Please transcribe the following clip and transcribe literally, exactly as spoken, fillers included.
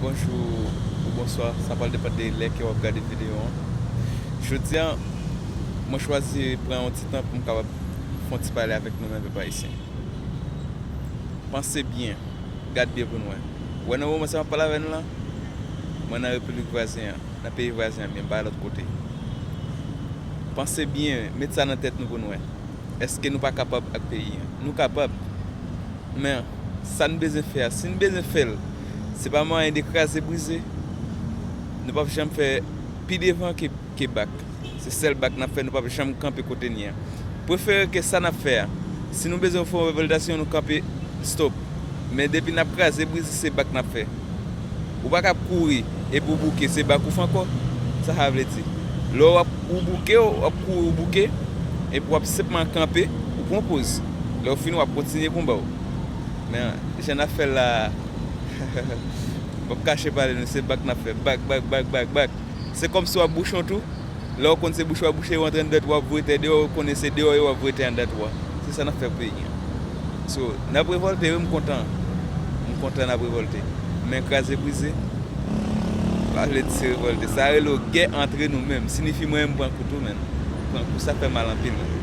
Bonjou ou bonswa, sa pral depann de lè ke w ap gade videyo an. Jodi a, mwen chwazi pran yon ti tan pou m kapab fè yon ti pale avèk nou menm pèp ayisyen. Panse byen, gad byen pou n wè. Wè nan moman sa m ap pale avè nou la, mwen nan repiblik vwazen an, nan peyi vwazen an, men m pa lòt kote. Panse byen, met sa nan tèt nou pou n wè. Èske nou pa kapab ak peyi an? Nou kapab. Men, sa n bezwen fè a, si n bezwen fè l, se pa mwayen de kraze brize, nou p ap janm fè pi devan ke, ke bak. Se sèl bak n ap fè, nou p ap janm kanpe kote n ye a. Prefere ke sa n ap fè a, si nou bezwen fè yon revòltasyon, nou kanpe, stop. Men depi n ap kraze brize, se bak n ap fè. Ou pa ka ap kouri epi w bouke, se bak ou fè ankò. Sa sa vle di? Lè w ap ou bouke, w ap kouri ou bouke, epi w ap senpman kanpe, ou pran poz. Lè w fini, w ap kontinye konba w. Men, jan n ap fè l la, m p ap kache pale nou, se bak n ap fè. Bak, bak, bak, bak, bak. Se kòmsi w ap bouche yon twou. Lè w konn se bouche w ap bouche, w antre anndan twou, w ap voye tè deyò, w konnen se deyò ye, w ap voye tè anndan twou a. Se sa n ap fè pou peyi an. So, n ap revòlte, wi, m kontan. M kontan n ap revòlte. Men kraze brize, pa vle di se revòlte. Sa rele w gè antre nou menm. Siyifi mwen menm m pran kou tou, men. M pran kou, sa fè mal anpil, men.